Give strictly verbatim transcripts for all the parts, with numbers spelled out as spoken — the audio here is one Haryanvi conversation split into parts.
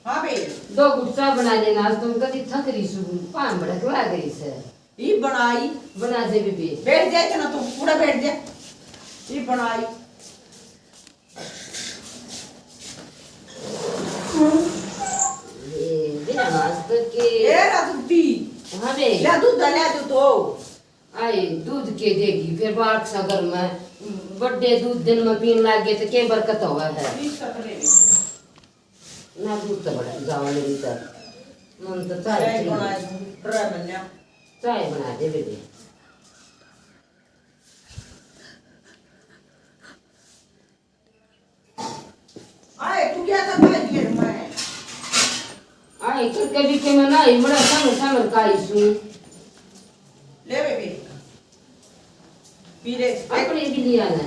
हाँ बे। दो घुट चाय बना लेना, आज तुम कदी थक रही सु, पाम भड़क लाग रही से। ई बनाई। बना दे बेबे। बैठ जा इतना तू, पूरा बैठ जा। ई बनाई। ये, ये आज तक के ए राजूती। हाँ बे। ले दूध ले दो तो। आए, दूध के देगी, फिर बालक सा घर में बड्डे दूध दिन में पीन लाग गए तो के बरकत होवे है। ई सकले। ना दूध तो बड़ा जावा मेरी तो। मन तो चाय चाय चाहिए। बना दूँ, ड्राई बना। चाय बना दे बेबे। आए, तू क्या कर रहा है घेर में? आए, कर कभी के मैं ना, ये बड़ा सामने सामने का आई सूं। ले बेबे। पी ले। अपने भी लिया ना।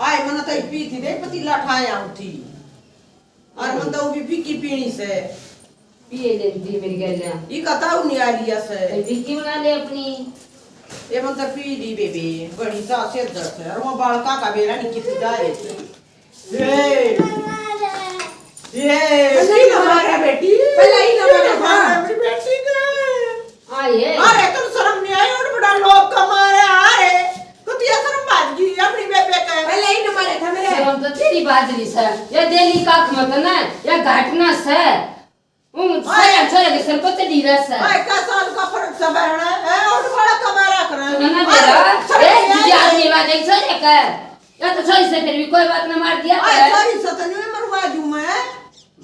आए, मना तो पी थी, देख पतीला ठाया उठी। और मन तो वो भी फीकी पीनी से। पिए लेती मेरी गैल्या। ई कताऊ नहीं आ रही है से। तो फीकी बना ले अपनी। ये मन तो पी ली बेबे, बड़ी सा सिर दर्द है। और वो बालका का बेरा नहीं कितनी जा रही से। ये, ये, पहले ही ना मारा बेटी। पहले ही ना मारा, हाँ। मेरी बेटी का। हाँ, ये। अरे, तुम शर्म नहीं आई, उठ बड़ा लोग कमा रहे, अरे। तो तू ये शर्म भाज गई अपनी बेबे के। पहले ही ना मारे था मेरे। शर्म तो तेरी भाज रही सर। ये दिल्ली का मत ना, ये घाटना सर। वो अरे। सारे छोरे के सर पर चढ़ी रहा सर। भाई, का साल का फर्क सा बहना है, और बड़ा कमा रहा कर। तो ना अरे, तेरा, शर्म ए, नहीं आई। दीदी आदमी बात एक छोरे का। या तो छोरी से फिर भी कोई बात ना मार दिया अरे, कर। छोरी से तो नहीं मरवा दूं मैं।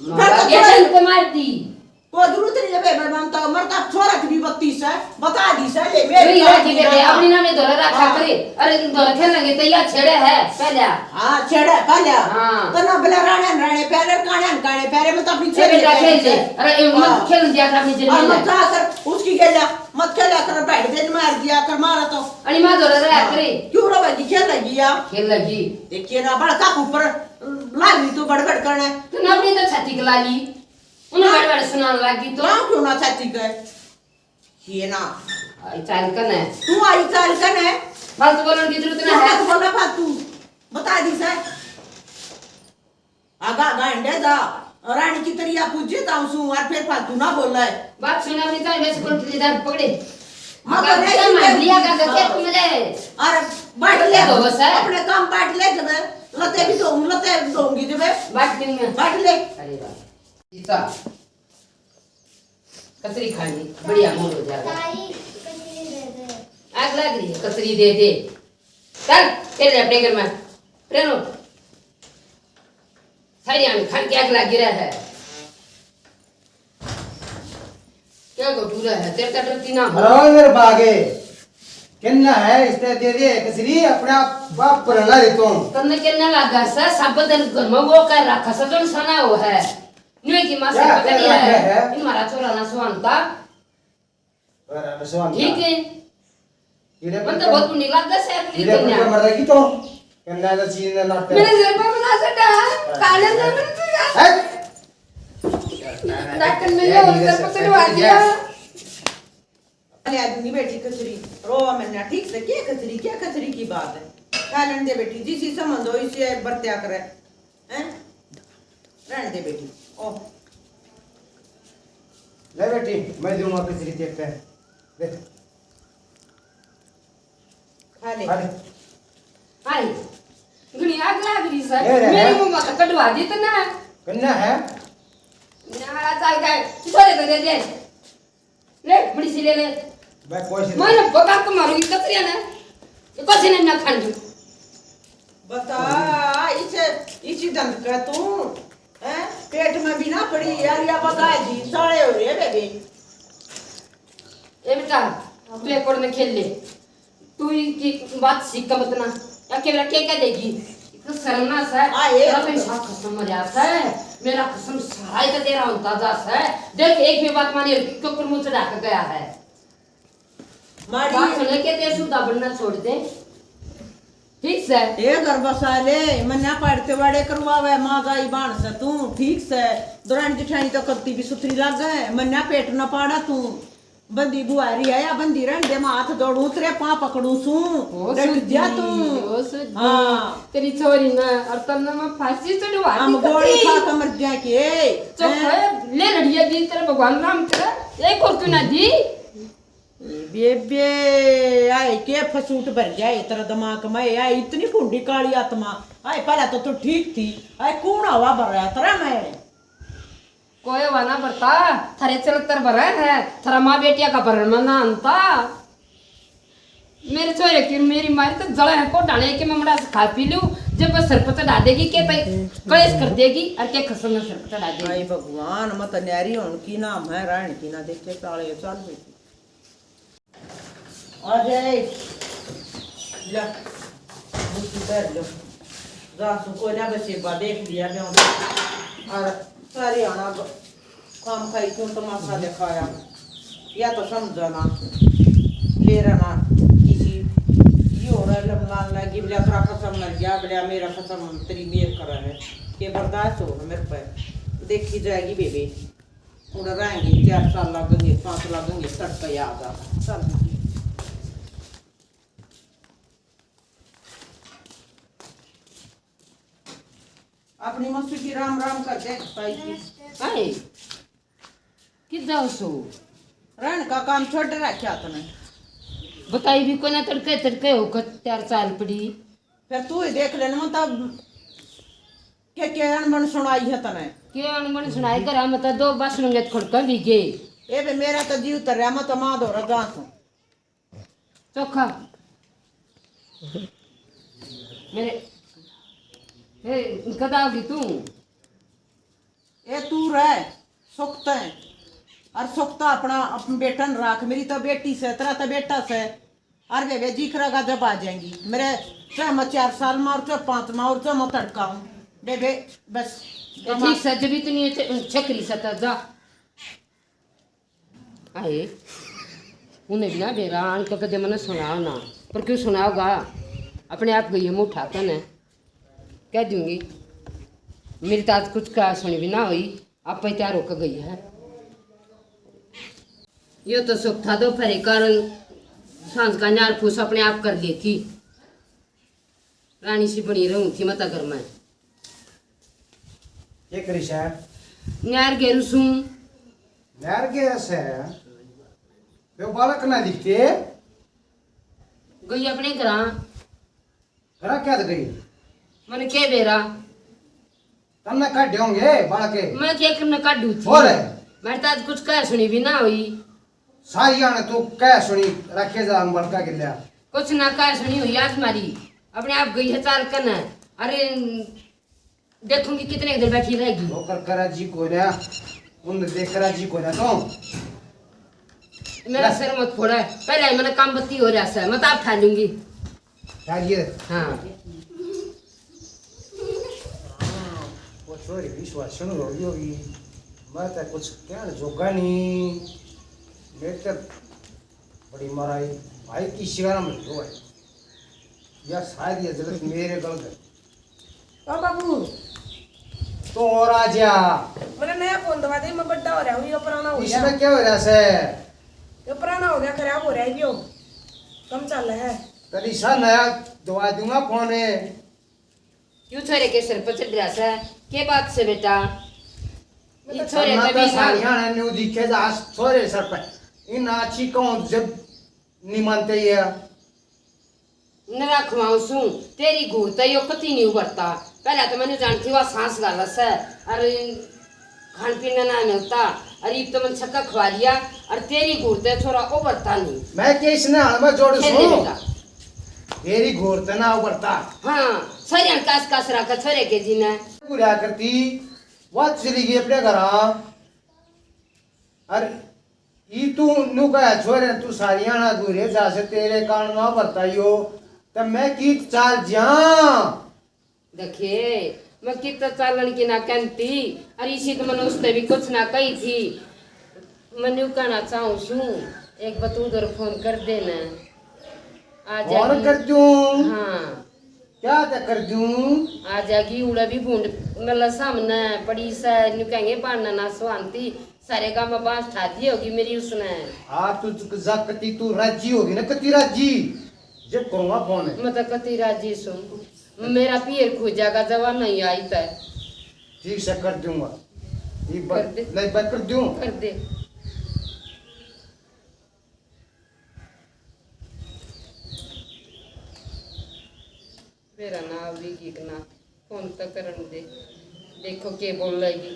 मरवा फिर तो दिया, छोरी जन को मार दी। कोई जरूरत नहीं है, बे, बे, ममता, मरता छोरा की भी बत्तीस है, बता दी से, ले, मेरे वही बात राखी नहीं बेटे, रहा। अपनी ना में धोरा रखा हाँ। करे। अरे, धोरा खेलने के तैयार छेड़े है, पहले। हाँ, छेड़े, पहले। हाँ। तो ना बोला राणे न राणे प्यारे, काणे न काणे प्यारे, मैं तो अपनी ए छेड़ी बेटा, खेल खेल ले। ले। अरे, ए, मत हाँ। खेल दिया कर अपनी और जमीन मत में। जा कर, उसकी गेला, मत खेला कर, बैठ दे, मार दिया कर, मारा तो। अरे, माँ धोरा रहा हाँ। करे। क्यों रो भाई, खेल लगी या? खेल लगी। देखिए ना, बड़का ऊपर लाग रही तो बड़बड़ करने। तो ना अपनी तो छाती के ला ली। उन्हें हाँ। बड़बड़ सुनाने लगी तो। ना क्यों ना छाती के? ये ना। आई चाल कन है। तू आई चाल कन है। फालतू बोलने की जरूरत ना तू है। मत बोला फालतू। बता दी से। आगा, आगा अंडे जा। रानी की तरिया पूजे ताऊ सू और फिर फालतू ना बोला है। बात सुना नहीं तो वैसे कौन तुझे जाके पकड़े? मत आगा बोले अच्छा कि मार मैं लिया का क्या तुम ले? अरे बांट ले। दो बस है। अपने काम बांट ले जब लते भी धोऊं, लते धोऊंगी जब। बांट किन में? बांट ले। अरे वाह। जीता। कचरी खानी, बढ़िया मूड हो जाएगा। ताई, कचरी दे दे। आग लग रही है, कचरी दे दे। चल, चल अपने घर में। प्रेम। सारी आने खान के आग लगी रहा है। क्या को पूरा है? तेरे का डरती ना हो। अरे मेरे बागे। किन्ना है, इसने दे दे, कचरी अपना बाप पर ना दे तू। तन्ने किन्ना लगा सै, सब दिन घर में वो कर रखा सै, जो सना हो है। न्यू की मासी क्या पकड़ी कर रखा है। है? इन मारा छोरा ना सुहानता। अरे, ना सुहानता। ठीक है। कीड़े मन तो पर बहुत नहीं लग गया, शायद नहीं कीड़े पर करना। मर रही तो। कन्या तो चीज ने लाटे। मेरे घर पर बना सकता है, काले से बन सकता है। हैं? डाकन में ये ये उधर पकड़वा दिया। अरे आज नहीं बेटी कचरी, रोवा मन्ना, ठीक से, क्या कचरी, क्या कचरी की बात है? खा लेने दे बेटी, जिसी समझ हो, इसी बरत्या करे। हैं? रहने दे बेटी। ओ। ले बेटी, मैं दूंगा कचरी तेरे पे। ले। खा ले। खा ले। हाय। घणी आग लाग रही सर। ले रे। मेरे मुंह में तो कटवा दी तन्ने। कन्ना है? ना, चाल गए। छोरे को दे दे। ले, बड़ी सी ले ले। मैं कोई सी मैंने बका के मारूंगी कतरिया ने। ये कैसे नहीं ना खान दू। बता, इसे, इसी दंद का तू, हैं? पेट में भी ना पड़ी, यार, या बका जी, साले हो रे बेबे। ए बेटा, तू एक और में खेल ले। तू इनकी बात सीख मत ना। या के मेरा के कह देगी? इतना शर्म ना सै। आ, ए तेरा तो मेरा कसम मरिया सै। मेरा कसम सारा ही तो तेरा होता जा सै। देख, एक भी बात मानी, क्यों पर मुंह चढ़ा के गया है। मारी बात सुने के ते सुधा बनना छोड़ दे। ठीक सै। ए घर बसा ले, मन्ना पाड़ते वाड़े करवावे, माँ गाई बाण सै तू, ठीक सै। दुरानी जिठानी तो कत्ती भी सुथरी लागे, मन्ना पेट ना पाड़ा तू। बंदी बुआरी है या बंदी रहन दे, मैं हाथ जोड़ू, तेरे पाँ पकड़ू सूं, ओ डट सुधी, जा तू। ओ सुधी। हाँ। तेरी छोरी ना, और तन्ने मैं फांसी चढ़वा हम दी गोली कतरी। खा के मर गया के? चुप हैं? तेरे भगवान राम तेरा एक और क्यों ना दी? ए बेबे, आए के फसूट भर गया है तेरा दिमाग में? आए इतनी भूंडी काली आत्मा। आए पहले तो तू ठीक थी। आए कौन हवा भर रहा है तेरा में? कोई हवा ना भरता, थारे चलतर भरे है, थारा माँ बेटिया का भरण में ना आनता। मेरे छोरे की मेरी मारी तो जला है को डाले के मैं मड़ा से खा पी लूं। जब बस सर पर चढ़ा देगी के तय कलेश कर देगी और के खसम में सर पर चढ़ा देगी। आई भगवान, मैं तो न्यारी होन की ना, मैं रहन की ना, देखे ताले चल बेटी। आ जाए। ले, बुद्धि कर लो। जा सु कोई ना बसेबा देख लिया मैं। और सारी आना ब-, काम खाई क्यों तमाशा दिखाया। या तो समझा ना। मेरा ना किसी ये हो रहा लमलान लगी, बोला तेरा खसम मर गया, बोला मेरा खसम तेरी मेर कर है। ये बर्दाश्त हो मेरे पे। देखी जाएगी बेबे। उड़ रहेंगे, चार साल लगेंगे, पाँच लगेंगे, तड़का याद आ। चल। अपनी मौसी की राम राम कर दे, ताई की। आए, कित जाओ सो? रहन का काम छोड़ रखा तने। बताई भी कोना, तड़के तड़के होकर तैयार चाल पड़ी। फिर तू ही देख लेना, मतलब, के, के अनबन सुनाई है तने? के अनबन सुनाई, घर में तो दो बस में खुड़का भी गए। ए बे, मेरा तो जीव तर रहा, मैं तो मां धोरा जा सू। चोखा। मेरे, ए, कदा होगी तू? ए, तू रह, सुख तै। और सुख तो अपना, अपने बेटा ने राख। मेरी तो बेटी से, तेरा तो बेटा से। और बेबे जी करेगा जब आ जाएंगी। मेरे चाहे मैं चार साल में और चाहे पाँच में और चाहे मैं तड़का हूँ। बेबे, बस। ए, ठीक से, जब इतनी छ-, छकरी से तो जा। आए, उन्हें भी ना बेरा आन के कदे मने सुनाओ ना, पर क्यों सुनाओगा? अपने आप गई है मुंह उठा के ने, कह दूंगी, मेरी तो आज कुछ कहा सुनी भी ना हुई, आप ही तैयार होकर गई है। यो तो सुख था दोपहरे कारण सांझ का न्यार फूस अपने आप कर लेती। रानी सी बनी रहूं थी मता घर में। के करी सै? न्यार गेरू सूं। न्यार गेरा सै? यो बालक ना दिखते? गई अपने घरां। घरां क्या गई? मने के बेरा? तन्ने काढे होंगे बालके। मैं के करने काढू थी? और? मैं तो आज कुछ कह सुनी भी ना हुई। सारिया ने तू कह सुनी, रखे जा हम बड़का गिल्या। कुछ ना कह सुनी हुई आज मारी, अपने आप गई है चाल कन। अरे, देखूंगी कितने देर बैठी रहेगी। वो कर करा जी कोन्या, उन देख करा जी कोन्या तो। मेरा ले। सिर मत फोड़ा, पहले ही मैंने काम बत्ती हो रहा है, मैं तो आप ठा लूंगी। क्या ये? हाँ। वो छोरी विश्वासन हो गई होगी। मैं तो कुछ कहण जोगा नहीं। मेरे तो बड़ी माराई भाई की शिकारा में हो है। या शायद ये जगत मेरे गल है। ओ बाबू। तो और आ जा। मैंने नया फोन दवा दे, मैं बड्डा हो रहा हूँ, ये पुराना हो गया। इसमें क्या हो रहा है? ये पुराना हो गया, खराब हो रहा है, यो कम चल है। तनी सा नया दवा दूंगा फोन। क्यों छोरे के सिर पर चढ़ रहा है? के बात से बेटा? ये छोरे ना तभी तो ना। सालियां ने न्यू दिखे जा छोरे सर पे। इन अच्छी कहूं जब नहीं मानते ये। नरा खवाऊं सूं, तेरी घूर तै यो कती नहीं उभरता। पहला तो मैंने जानती हुआ सांस गाला सै, अरे खान पीना ना मिलता, अरे इब तो मैंने छक्का खवा लिया, अरे तेरी घूर तै छोरा उभरता नहीं। मैं के इसने हाल में जोड़ू खेल सूं? देगा। तेरी घूर तै ना उभरता। हाँ, सारी हन कास कास रखा छोरे के जी ने। पूरा करती, वो चली गई अपने घर। अरे ई तू न्यू कह छोरे, तू सारियां ना घूरे जा से, तेरे कान में भरता यो, तो मैं की चाल जा। देखे, मैं कित चालन की ना कहती, और इसी तो मैंने उससे भी कुछ ना कही थी। मैं न्यू कहना चाहूँ सूं, एक बार तू उधर फोन कर देना। आ फोन जाएगी। कर दूं? हाँ। क्या तै कर दूं? आ जाएगी, उड़ा भी भूंड, मतलब सामने पड़ी से, न्यू कहेंगे, बांधना ना सुहानती, सारे गांव में बांस ठा दी होगी मेरी उसने। आ, तू, तू जा, कती तू राजी होगी ना, कती राजी। जब करूंगा फोन। मैं तो कती राजी सूं। मेरा पीर खो जाएगा, जवान नहीं आई तो। ठीक से कर दूंगा। ये ब-, कर दे। ले, बात कर दूं। कर दे। मेरा ना आवेगी कि ना, फोन तो करन दे, देखो के बोलेगी।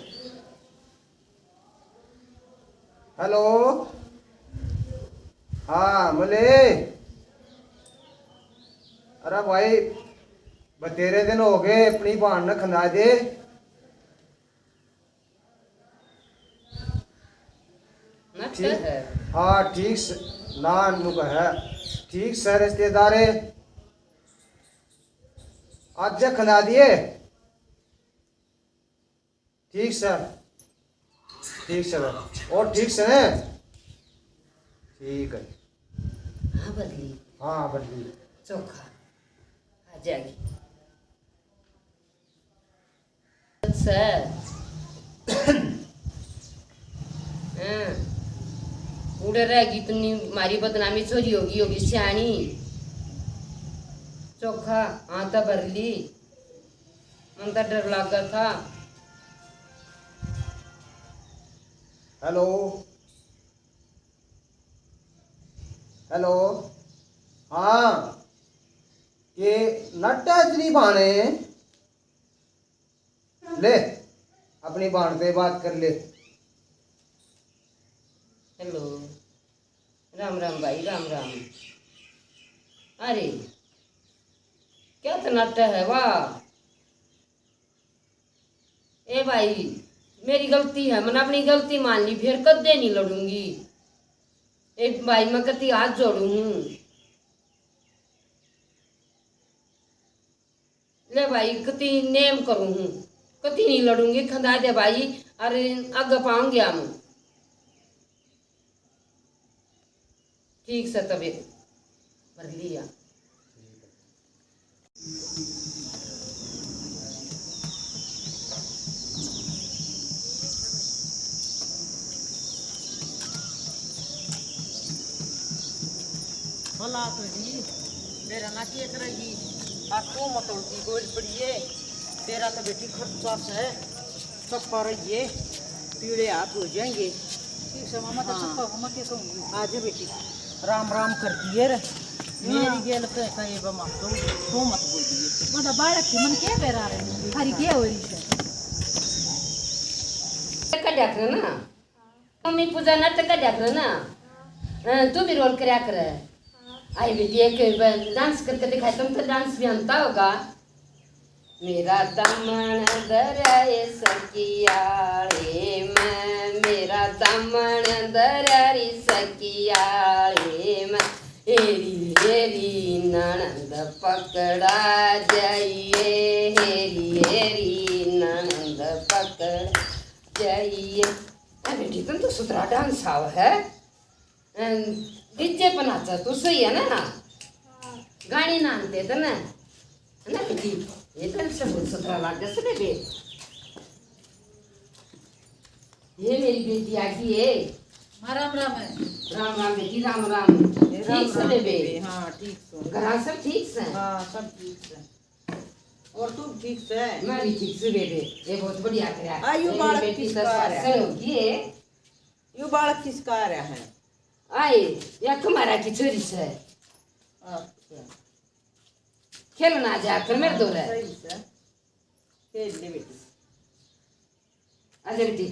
हेलो, हाँ मले, अरे भाई, बतेरे दिन हो गए, अपनी भाण ने खंदा दे। नट ठीक है। हाँ, ठीक से, ना नुक है। ठीक से रिश्तेदारे, आज खंदा दिए। ठीक से, ठीक से। और ठीक से ने? ठीक है। हाँ, बदली। हाँ, बदली। चोखा। आ जाएगी। से। हाँ। उड़े रहेगी तो नी, मारी बदनामी छोरी होगी, होगी सियाणी। चोखा हाथ भर ली। मन तो डर लगा था। हेलो, हेलो, हाँ, के नट्टा इतनी भाणे? ले, अपनी भाण से बात कर ले। हेलो, राम राम भाई, राम राम। अरे, क्या तनाटा है, वाह। ए भाई, मेरी गलती है, मैंने अपनी गलती मान ली, फिर कदे नहीं लड़ूंगी। ए भाई, मैं कती हाथ जोड़ू हूँ। ले भाई, कती नेम करूँ हूँ, कती नहीं लड़ूंगी, खंदा दे भाई, अरे आगे पाऊंगी हम। ठीक से तबे भर लिया। भला तो जी, मेरा ना के करेगी, आ तू मत उल्टी बोल पड़िए, तेरा तो बेटी खर्चा से। चप्पा रहिए, पीले हाथ हो जाएंगे। ठीक से मामा, तो हाँ। चप्पा को मैं क्या कहूँगी? आ जा बेटी, राम राम कर दिए रे। हाँ। मेरी गेल पे कहे बा मत दो, तू मत बोल दिए। मतलब बालक की मन क्या कह रहा है? हरी क्या हो रही है? कड्या कर ना, मम्मी पूजा ना तो कड्या कर ना। अ, तू भी रोल करया कर। आई बेटी, एक ब-, डांस करके दिखाए, तुम तो डांस भी आंता होगा। मेरा दामन दरिया सकियाले में, मेरा दामन दरिया सकियाले में, हेरी हेरी ननद पकड़ा जाइए, हेरी हेरी ननद पकड़ा जाइए। अरे बेटी, तुम तो सुथरा डांस आव है। डीजे पर नाचा तू, सही है ना? गाने ना आते थे ना, है ना बेटी? ये तो इनसे बहुत सुथरा लागे से बेबे। ये मेरी बेटी आ गई है। हाँ, राम राम है। राम राम बेटी, राम राम। ये राम ठीक से राम बेबे? बेबे, हाँ, ठीक सो। घरा सब ठीक से? हाँ, सब ठीक से। और तू ठीक से? मैं भी ठीक से बेबे। ये बहुत बढ़िया करा। आयु ये बालक बेटी किसका तो आ रहा है? सही होगी है। यो बालक किसका आ रहा है? आए, या कुमारा की छोरी से। अच्छा। खेलना जा कर मेरे दो रे। सही से। खेल ले बेटी। अच्छा बेटी,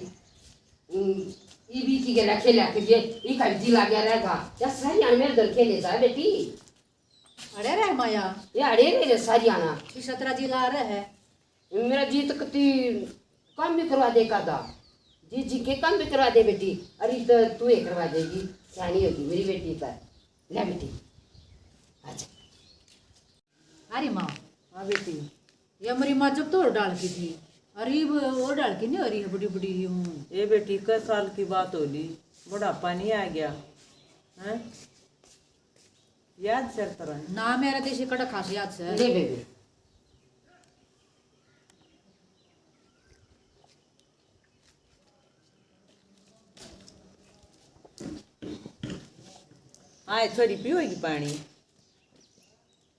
हम्म, ये भी की गेला खेला करिए, ये का जी लाग्या रहेगा। या सारी आन मेरे दो खेले जा बेटी। अरे रे माया। ये अड़े रे रे सारी आना। ठीक सतरा जी ला रहे है। मेरा जी तो कती काम भी करवा दे कादा। जी, जी के काम भी करवा दे बेटी। अरे तो तू ही करवा देगी, सियाणी होगी मेरी बेटी तो। ले बेटी, अच्छा। अरे माँ। हाँ बेटी। ये हमारी माँ जब तो और डाल की थी, अरे वो और डाल की नहीं हो रही है, बड़ी बड़ी ही हूँ। ए बेटी, कै साल की बात हो ली, बुढ़ापा नहीं आ गया, हैं? याद सर तरह। ना, मेरा तो इसे कड़क खास याद से। ले बेबे। आए, छोरी पीवेगी पानी।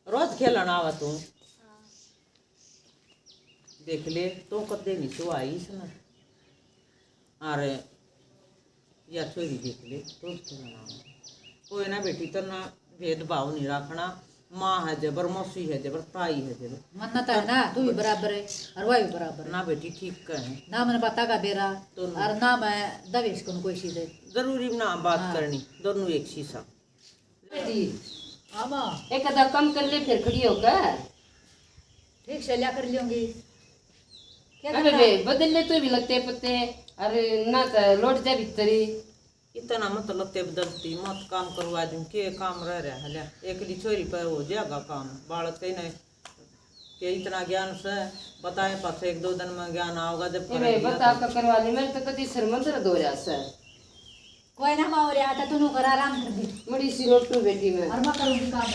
रोज खेलन आवा तू। देख ले, तो कदे नहीं तू आई इसने। अरे, या छोरी देख ले, तो उसके नाम। कोई ना बेटी, तो ना भेदभाव नहीं रखना। माँ है जबर, मौसी है जबर, ताई है जबर। मन्ना तो है ना, तू भी बराबर है और वह भी बराबर है। ना बेटी, ठीक कहे। ना मैंने पता का बेरा तो ना। और ना मैं दवेश को कोई चीज है। जरूरी ना बात हाँ। करनी, दोनों एक शीशा। जी। हाँ माँ। एक आधा कम कर ले, फिर खड़ी होकर। ठीक से लिया कर लूंगी। क्या अरे करना? रे, बदल ले तू भी लत्ते पत्ते। अरे ना तो लौट जा भीतर ही। इतना मत लत्ते बदलती, मत काम करवा दूं, के काम रह रहा है? ले, एकली छोरी पे हो जाएगा काम, बालक कहीं नहीं। के इतना ज्ञान से बताए, पाछे एक दो दिन में ज्ञान आओगा जब ए भाई, करेंगे बता तो। तो करवा ले, मेरे तो कति सिर में दर्द हो रहा से। कोई ना माँ, और आटा तू कर, आराम कर दे। मड़ी सी रोटू बेटी में। और मैं करूँगी काम।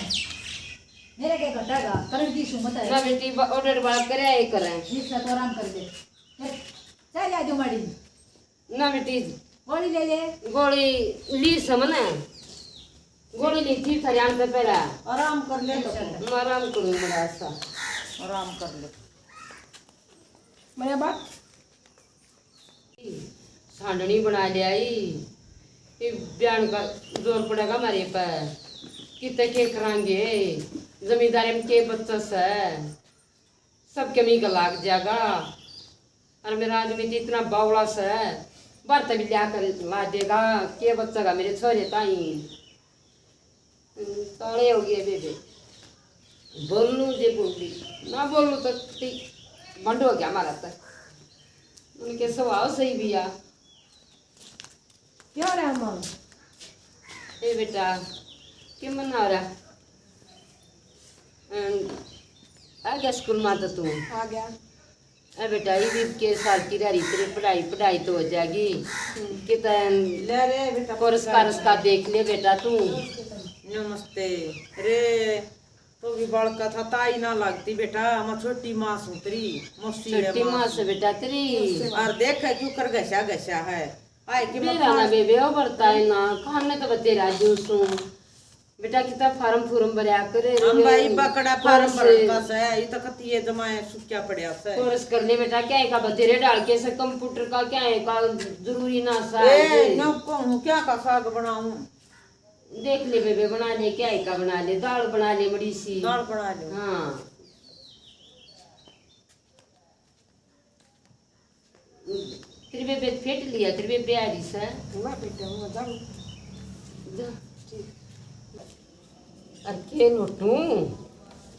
मेरे के घटेगा, करण की सुमत है। ना बेटी, बा-, order बात करे, ये करें। ठीक है, तो आराम कर दे। फिर चल आ जाओ माड़ी। ना बेटी। गोली ले ले। गोली ली से मने। गोली ली थी थारे आने से पहला। आराम कर ले तो। मैं आराम करूँ बड़ा सा। आराम कर ले। मेरा बाप। सांडनी बना ले आई। ये ब्यान का जोर पड़ेगा हमारे पे। कितने के करांगे? जमींदारी में के बच्चा से? सब कमी का लाग जाएगा। और मेरा आदमी तो इतना बावला से, बाहर तभी लिया कर ला देगा, के बच्चा का मेरे छोरे ताई। हम्म, ताले हो गए बेबे। बोलूं जे बोली, ना बोलूं तो ती बंद हो गया हमारा तो। उनके स्वभाव सही भी आ। क्या हो रहा है माँ? ए बेटा, के मन हो रहा? अम, आ गया स्कूल में तो तू? आ गया। ए बेटा, ये भी के साल की रही तेरी पढ़ाई, पढ़ाई तो हो जाएगी। हम्म। कितने ले रे बेटा, कोर्स कोर्स का रस्ता देख ले बेटा तू। नमस्ते। रे, तो भी बड़का था, ताई ना लगती बेटा, मैं छोटी माँ सूं तेरी, मौसी है छोटी माँ माँ से सूं। बेटा तेरी। और देख क्यों कर घसा घसा है, आए कि मैं बेरा ना खान- बेबे, ओ बरता है ना, खाने तो बतेरा जूं सूं। बेटा कितना फार्म फूर्म भरया करे हम रे, भाई बकड़ा फार्म कोर्स भरता से, ये तो कती ये जमाए सुक्या पड़या से। कोर्स कर ले बेटा, क्या है का बतेरे डाल के से कंप्यूटर का, क्या है का जरूरी ना सा ए, है। न कहूँ क्या का साग बनाऊं? देख ले बेबे, बना ले, क्या ही का बना ले, दाल बना ले बड़ी सी। दाल बना ले। हाँ। तेरी बेबे फेट लिया, तेरी बेबे आ रही से। ना बेटा, मैं जाऊँ। जा। ठीक। अर के नोटू,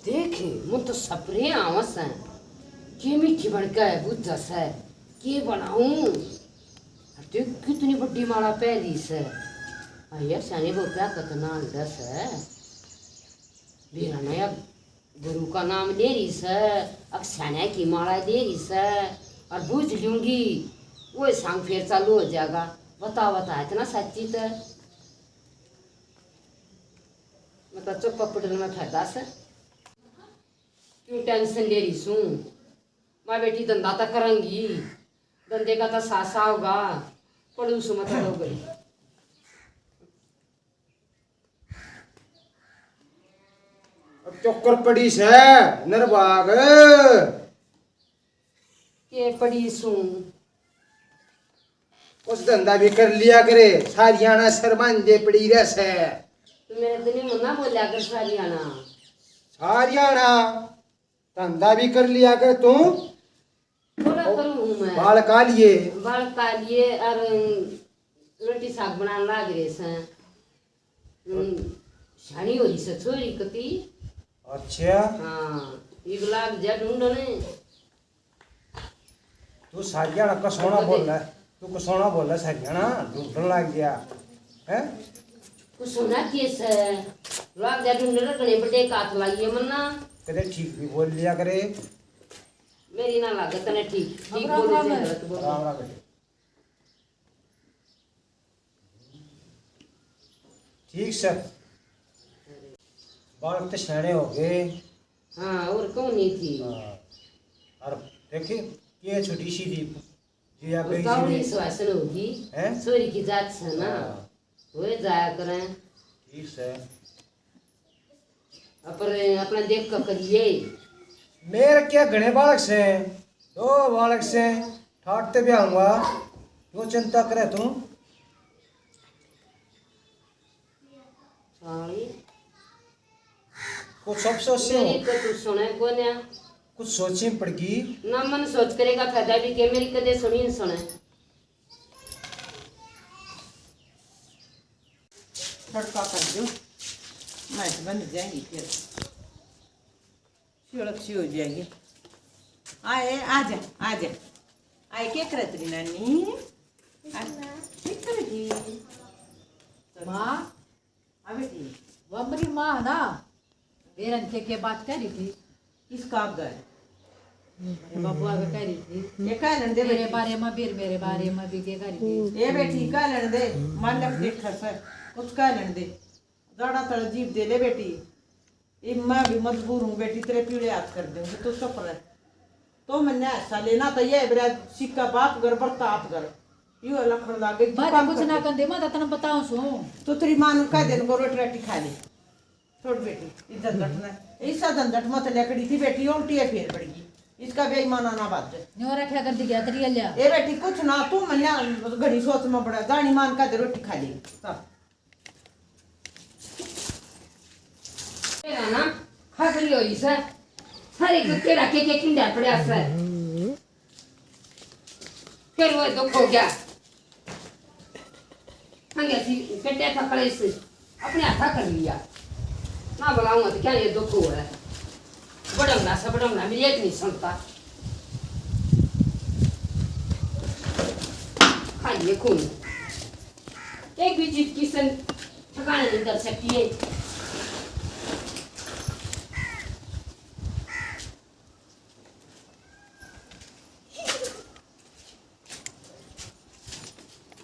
देख, मुन तो सपरे आवा से। के मीठी बन के बुझा से, के बनाऊं? अरे देख कितनी बड़ी माला पहली से। अरे यार, स्याणे बहू क्या कतना अंडा से। बेरा ना यार, गुरु का नाम ले रही से, अक स्याणे की माला ले रही से, और बूझ लूंगी, वो सांग फेर चालू हो जाएगा। बता, बता, इतना सच्ची तो। मतलब चुप पकड़ में फायदा से। क्यों टेंशन ले रही सूं? मैं बेटी धंधा तो करूंगी, धंधे का तो सासा होगा, पड़ूस मत लोग। अब चक्कर पड़ी से निर्भाग। के पड़ी सूं? कुछ धंधा भी कर लिया करे, सारियाना शर्मांदे पड़ी रह से। तो मेरे तो नहीं मना बोलिया कर सारियाना। सारियाना धंधा भी कर लिया कर तू। थोड़ा करूँ हूँ मैं। बाल का लिए? बाल का लिए और रोटी साग बनाने लाग रहे से। हम्म, शानी हो रही से छोरी कती। अच्छा। हाँ, ये गुलाब जा ढूंढने। तू सारियाना कसोना बोल रहा है, तू कसोना बोल रहा है, सारियाना ढूंढने लग गया, हैं? कसोना कैसे? गुलाब जा ढूंढने रखने बड़े कात लागिए मन्ना। कदे ठीक भी बोल लिया करे। मेरी ना लागत ने ठीक, ठीक बोलो से गलत बोलो। राम राम बेटे। ठीक से। बालक तो सियाणे हो गए। हाँ, और कौन नहीं थी। हाँ। और देखी, ये छोटी सी थी, जी आप और गई कौन सी सुहासन होगी? हैं? सोरी की जात से ना। हाँ। होए जाया करें। ठीक से। अपन अपना देख कर करिए। मेरे क्या घणे बालक से, दो बालक से, ठाट ते ब्याहूंगा। क्यों चिंता करे तू? साली, कुछ अफसोस से हो? मेरी तो तू सुने कोन्या। कुछ सोची पड़गी? ना मन सोच करेगा फायदा भी के, मेरी कदे सुनी न सुने। तड़का कर दो, मैं तो बन जाएंगी फिर। अच्छी हो जाएगी। आए, आजा, आजा। आए, क्या करे तेरी नानी? आ, क्या करेगी? माँ, आ बेटी। वो मेरी माँ ना, बेरन के, के बात कह रही थी। किसका आगे? अरे बाबू आगे कह रही थी। ये कह लेने दे मेरे बेटी। बारे में, बेर मेरे बारे में भी के कह रही थी। ए बेटी, कह लेने दे, मालक देखे से, कुछ कह लेने दे। गाड़ा तले जीभ दे ले बेटी। इब मैं भी मजबूर हूँ बेटी, तेरे पीले हाथ कर दूंगी, तू चुप रह। तो मैंने ऐसा लेना तो ये बेरा सिक्का बाप घर, बर्ता आप घर। यो लखन लागे कि बात काम कुछ कर ना दे। कर दे, मैं तो तने बताऊं सू। तो तेरी माँ ने कह दे, इनको रोटी राटी खा ले। छोड़ बेटी, इस झंझट में, इस झंझट में तो लकड़ी थी बेटी, उल्टी है फेर पड़गी। इसका बेईमाना ना बात। न्यो रखा कर दी गया तेरी लिया। ए बेटी, कुछ ना, तू मैंने घड़ी सोच में पड़ा, जानी मान का दे रोटी खा ले। हाँ। तेरा ना खखरी होई से, सारे के केरा के के किंडा पड़ा से। फिर वो दुख हो गया। अंगे सी कटे था कलेश, अपने हाथा कर लिया। ना बुलाऊंगा तो क्या ये दुख हो है? बड़ंगा सा बड़ंगा, मेरी एक नहीं सुनता। खाइए खून। एक भी चीज किसन ठिकाने नहीं कर सकती है।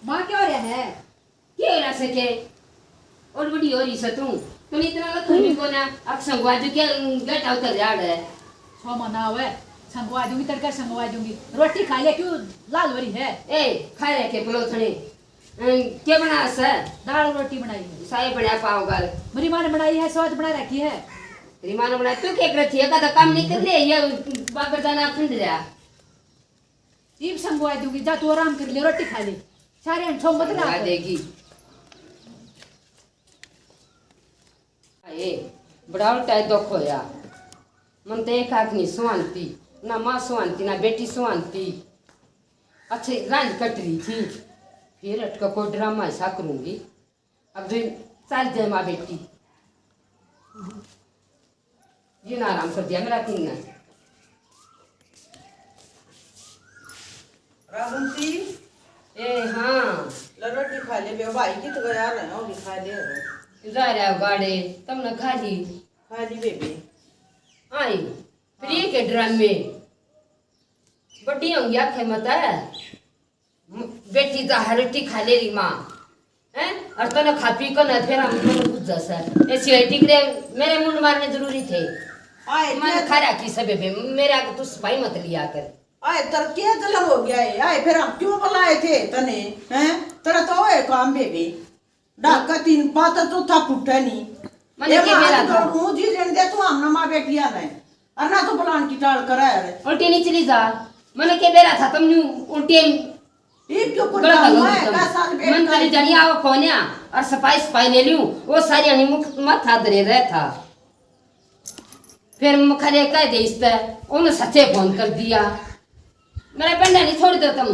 माँ, क्या हो रहा है? के हो रहा से के? और बड़ी हो रही से तू। तूने इतना लखन भी कोना, अब संगवा जो क्या गेट आउट कर रहा है? छो मना हुआ है, संगवा दूंगी, तड़का संगवा दूंगी। रोटी खा ले, क्यों लाल हो रही है? ए, खा ले के पलोथने। अं, के बना से? दाल रोटी बनाई है। साए बना पाओ घर। मेरी माँ ने बनाई है, स्वाद बना रखी है। तेरी माँ ने बनाई, तू क्या कर रही है? का तो काम नहीं कर ले, ये बाबर दाना खंड रहा। इब संगवा दूंगी, जा तू आराम कर ले, रोटी खा ले। सारे हंठों मत ना संगवा कर। देगी। ए, बड़ा उल्टा दुख होया। मन तो एक आँख नहीं सुहानती, ना माँ सुहानती, ना बेटी सुहानती। अच्छे रांझ कट रही थी, फिर अटका कोई ड्रामा ऐसा करूंगी। अब दिन चल जाए माँ बेटी। ये ना आराम कर दिया मेरा तीन ने। राजंती। ए, हाँ। ले रोटी खा ले बे, भाई कित गया रहे हो, भी खा ले। जा रहा गाड़े, तुमने खा ली? खा ली बेबे। आई, प्रिय के ड्रामे। बड़ी होंगी आखे मत है। म-, बेटी तो हर रोटी खा ले रही माँ, हैं? और तने खा पी को ना, फिर हम मन बुझ जा सर। ऐसी है टिकरे मेरे मुंड मारने जरूरी थे। आए, मन क्या खा रहा की सब बे, मेरे आगे तू सफाई मत लिया कर। आए, तर क्या जलम हो गया है? आए, फिर हम क्यों बुलाए थे तने, हैं? तेरा तो है काम बेबे। डाका तीन पाता चौथा फुटा नहीं। मने ये के माँ बेरा तो था? मुंह जी लेने दे तू, हम ना माँ बेटिया ने। और ना तो बुलान की टाल करा है। उल्टी नहीं चली जा। मने के बेरा था तुम न्यू उल्टी ये क्यों कर गलत जाऊँ हो मैं? तुम। दस साल बैठ मन कर तेरी जड़ी आओ कोन्या और सफाई सफाई ले लूं। वो सारी अणी मुख मत था दरे रह था। फिर मखरे कह दे इस पे, उन्हें सच्चे फोन कर दिया। मेरा बंदा नहीं छोड़ दे तुम।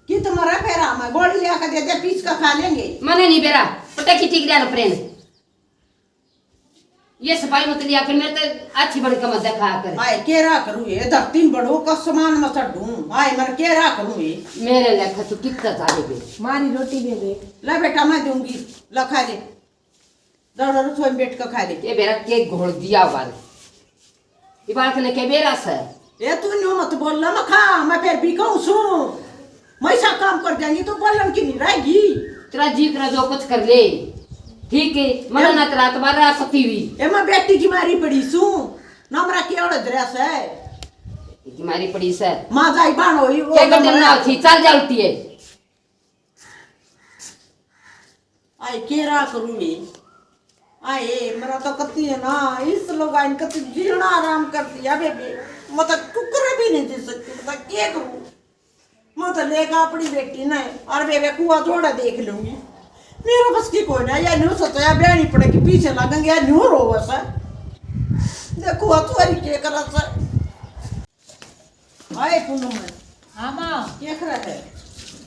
कि तुम्हारा फेरा मैं गोली लिया के दे दे, पीस का खा लेंगे। मने नहीं बेरा, पटकी ठीक रहना प्रेम। ये सफाई मत लिया कर, मेरे तो अच्छी बन के मत देखा कर। आए, के रहा करूँ ये धरती में बड़ो का समान में चढ़ूं। आए, मैं के रहा करूँ ये। मेरे लेखा तू कितना जाने दे। मारी रोटी दे दे। ले बेटा, मैं दूंगी, ले खा ले। दौड़ रसोई में बैठ के खा ले। ये बेरा के घोल दिया बार। ये बार के के बेरा से। ए, तू न्यू मत बोल ना मखा, मैं फिर भी कहूँ सू। मैं ऐसा काम कर जाएंगी तो बोलन की नहीं रहेगी। तेरा जी करा जो कुछ कर ले, ठीक है? मना ए, ना तेरा तुम्हारा सती हुई। ए, मैं बेटी की मारी पड़ी सू, ना मेरा क्या उड़द रहा से। की मारी पड़ी से। माँ जाई बाण होई, वो क्या कर देना गमला। थी, चल जा उल्टी है। आए, के रहा करूँ मैं? आए, मेरा तो कत्ती है ना, इस लोग आइन कत्ती जीना आराम कर दिया बेबे। मैं तो कुकर भी नहीं जी सकती, मैं तो के करूँ? मैं तो लेकर अपनी बेटी ने और बेबे कुआ थोड़ा देख लूंगी। मेरे बस की कोई ना, या न्यू सोचा या ब्याहनी पड़ेगी, पीछे लगेंगे, या न्यू रोवे से। देखो, आ तू अरी के करा से। हाय पूनम, हाँ माँ। के करा है?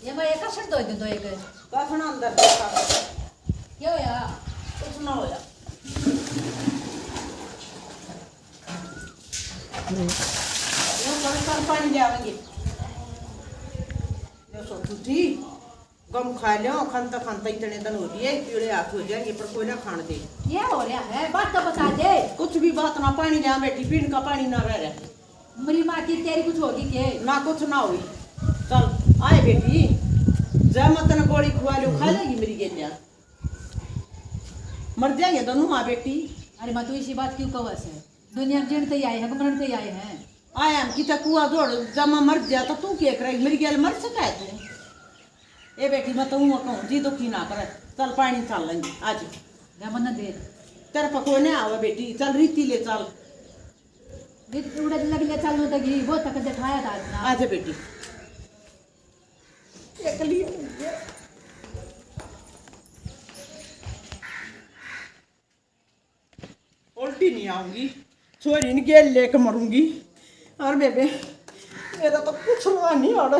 ये मैं एक असर दो दे दो एक। कसना अंदर देखा। क्या होया? कुछ ना होया। ये कल, कल पानी ले आवेंगे। ये सो तू थी। गम खा लियो, खानता खानता इतने दिन हो गए, पीले हाथ हो जाएंगे, पर कोई ना खान दे। ये हो रहा है, बात तो बता दे। कुछ भी बात ना, पानी ले आ बेटी, पीने का पानी ना रह रहा। मेरी माँ की तेरी कुछ होगी के? ना, कुछ ना हुई। चल, आए बेटी, जय माता ने गोली खुआ लो, खा लेगी मेरी गेलिया। मर जाएंगे दोनों माँ बेटी। अरे माँ, तू इसी बात क्यों कहवा से? दुनिया में जीण ते ही आए हैं कि मरण ते ही आए हैं? आया हम किता कुआ जोड़, जमा मर जा तो तू के करेगी? मेरी गेल मर सका है तू? ए बेटी, मैं तो ऊँ कहूँ जी, दुखी ना करे। चल पानी चल लेंगे आज। जा मन्ना दे। तेरे पे कोई नहीं आवे बेटी, चल रीति ले चल। रीति उड़े लग ले चल, मैं तो घी वो तक दिखाया था आज ना। आजा बेटी। एकली उल्टी नहीं आऊंगी, छोरी ने गेल लेके मरूंगी। और बेबे, मेरा तो कुछ ना नहीं आड़े।